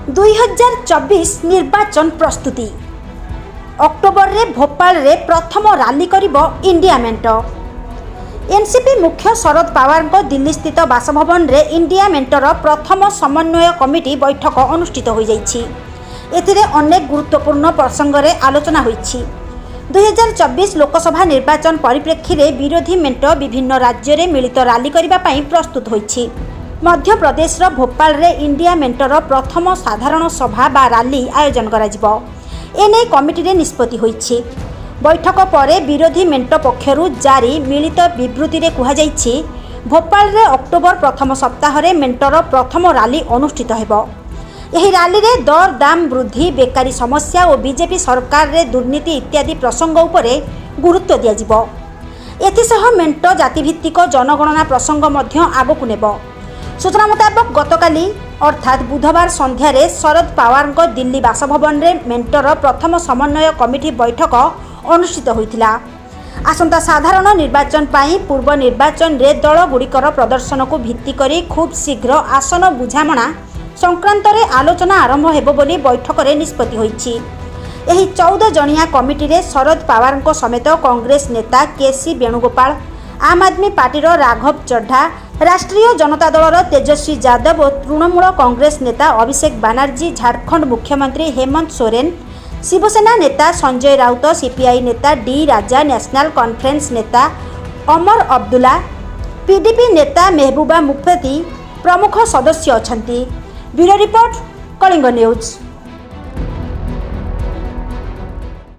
2024 ନିର୍ବାଚନ ପ୍ରସ୍ତୁତି। ଅକ୍ଟୋବରରେ ଭୋପାଳରେ ପ୍ରଥମ ରାଲି କରିବ ଇଣ୍ଡିଆ ମେଣ୍ଟ। ଏନ୍ସିପି ମୁଖ୍ୟ ଶରଦ ପାୱାରଙ୍କ ଦିଲ୍ଲୀସ୍ଥିତ ବାସଭବନରେ ଇଣ୍ଡିଆ ମେଣ୍ଟର ପ୍ରଥମ ସମନ୍ୱୟ କମିଟି ବୈଠକ ଅନୁଷ୍ଠିତ ହୋଇଯାଇଛି। ଏଥିରେ ଅନେକ ଗୁରୁତ୍ୱପୂର୍ଣ୍ଣ ପ୍ରସଙ୍ଗରେ ଆଲୋଚନା ହୋଇଛି। 2024 ଲୋକସଭା ନିର୍ବାଚନ ପରିପ୍ରେକ୍ଷୀରେ ବିରୋଧୀ ମେଣ୍ଟ ବିଭିନ୍ନ ରାଜ୍ୟରେ ମିଳିତ ରାଲି କରିବା ପାଇଁ ପ୍ରସ୍ତୁତ ହୋଇଛି। ମଧ୍ୟପ୍ରଦେଶର ଭୋପାଳରେ ଇଣ୍ଡିଆ ମେଣ୍ଟର ପ୍ରଥମ ସାଧାରଣ ସଭା ବା ରାଲି ଆୟୋଜନ କରାଯିବ। ଏନେଇ କମିଟିରେ ନିଷ୍ପତ୍ତି ହୋଇଛି। ବୈଠକ ପରେ ବିରୋଧୀ ମେଣ୍ଟ ପକ୍ଷରୁ ଜାରି ମିଳିତ ବିବୃତ୍ତିରେ କୁହାଯାଇଛି, ଭୋପାଳରେ ଅକ୍ଟୋବର ପ୍ରଥମ ସପ୍ତାହରେ ମେଣ୍ଟର ପ୍ରଥମ ରାଲି ଅନୁଷ୍ଠିତ ହେବ। ଏହି ରାଲିରେ ଦରଦାମ ବୃଦ୍ଧି, ବେକାରୀ ସମସ୍ୟା ଓ ବିଜେପି ସରକାରରେ ଦୁର୍ନୀତି ଇତ୍ୟାଦି ପ୍ରସଙ୍ଗ ଉପରେ ଗୁରୁତ୍ୱ ଦିଆଯିବ। ଏଥିସହ ମେଣ୍ଟ ଜାତିଭିତ୍ତିକ ଜନଗଣନା ପ୍ରସଙ୍ଗ ମଧ୍ୟ ଆଗକୁ ନେବ। ସୂଚନା ମୁତାବକ, ଗତକାଲି ଅର୍ଥାତ୍ ବୁଧବାର ସନ୍ଧ୍ୟାରେ ଶରଦ ପାୱାରଙ୍କ ଦିଲ୍ଲୀ ବାସଭବନରେ ମେଣ୍ଟର ପ୍ରଥମ ସମନ୍ୱୟ କମିଟି ବୈଠକ ଅନୁଷ୍ଠିତ ହୋଇଥିଲା। ଆସନ୍ତା ସାଧାରଣ ନିର୍ବାଚନ ପାଇଁ ପୂର୍ବ ନିର୍ବାଚନରେ ଦଳଗୁଡ଼ିକର ପ୍ରଦର୍ଶନକୁ ଭିତ୍ତି କରି ଖୁବ୍ ଶୀଘ୍ର ଆସନ ବୁଝାମଣା ସଂକ୍ରାନ୍ତରେ ଆଲୋଚନା ଆରମ୍ଭ ହେବ ବୋଲି ବୈଠକରେ ନିଷ୍ପତ୍ତି ହୋଇଛି। ଏହି 14 ଜଣିଆ କମିଟିରେ ଶରଦ ପାୱାରଙ୍କ ସମେତ କଂଗ୍ରେସ ନେତା କେ ସି ବେଣୁଗୋପାଳ, ଆମ୍ ଆଦମୀ ପାର୍ଟିର ରାଘବ ଚଢ୍ଢା, ରାଷ୍ଟ୍ରୀୟ ଜନତା ଦଳର ତେଜସ୍ୱୀ ଯାଦବ ଓ ତୃଣମୂଳ କଂଗ୍ରେସ ନେତା ଅଭିଷେକ ବାନାର୍ଜୀ, ଝାଡ଼ଖଣ୍ଡ ମୁଖ୍ୟମନ୍ତ୍ରୀ ହେମନ୍ତ ସୋରେନ, ଶିବସେନା ନେତା ସଞ୍ଜୟ ରାଉତ, ସିପିଆଇ ନେତା ଡି ରାଜା, ନ୍ୟାସନାଲ କନଫରେନ୍ସ ନେତା ଅମର ଅବଦୁଲ୍ଲା, ପିଡିପି ନେତା ମେହବୁବା ମୁଫତି ପ୍ରମୁଖ ସଦସ୍ୟ ଅଛନ୍ତି। Bureau report, Kalinga news.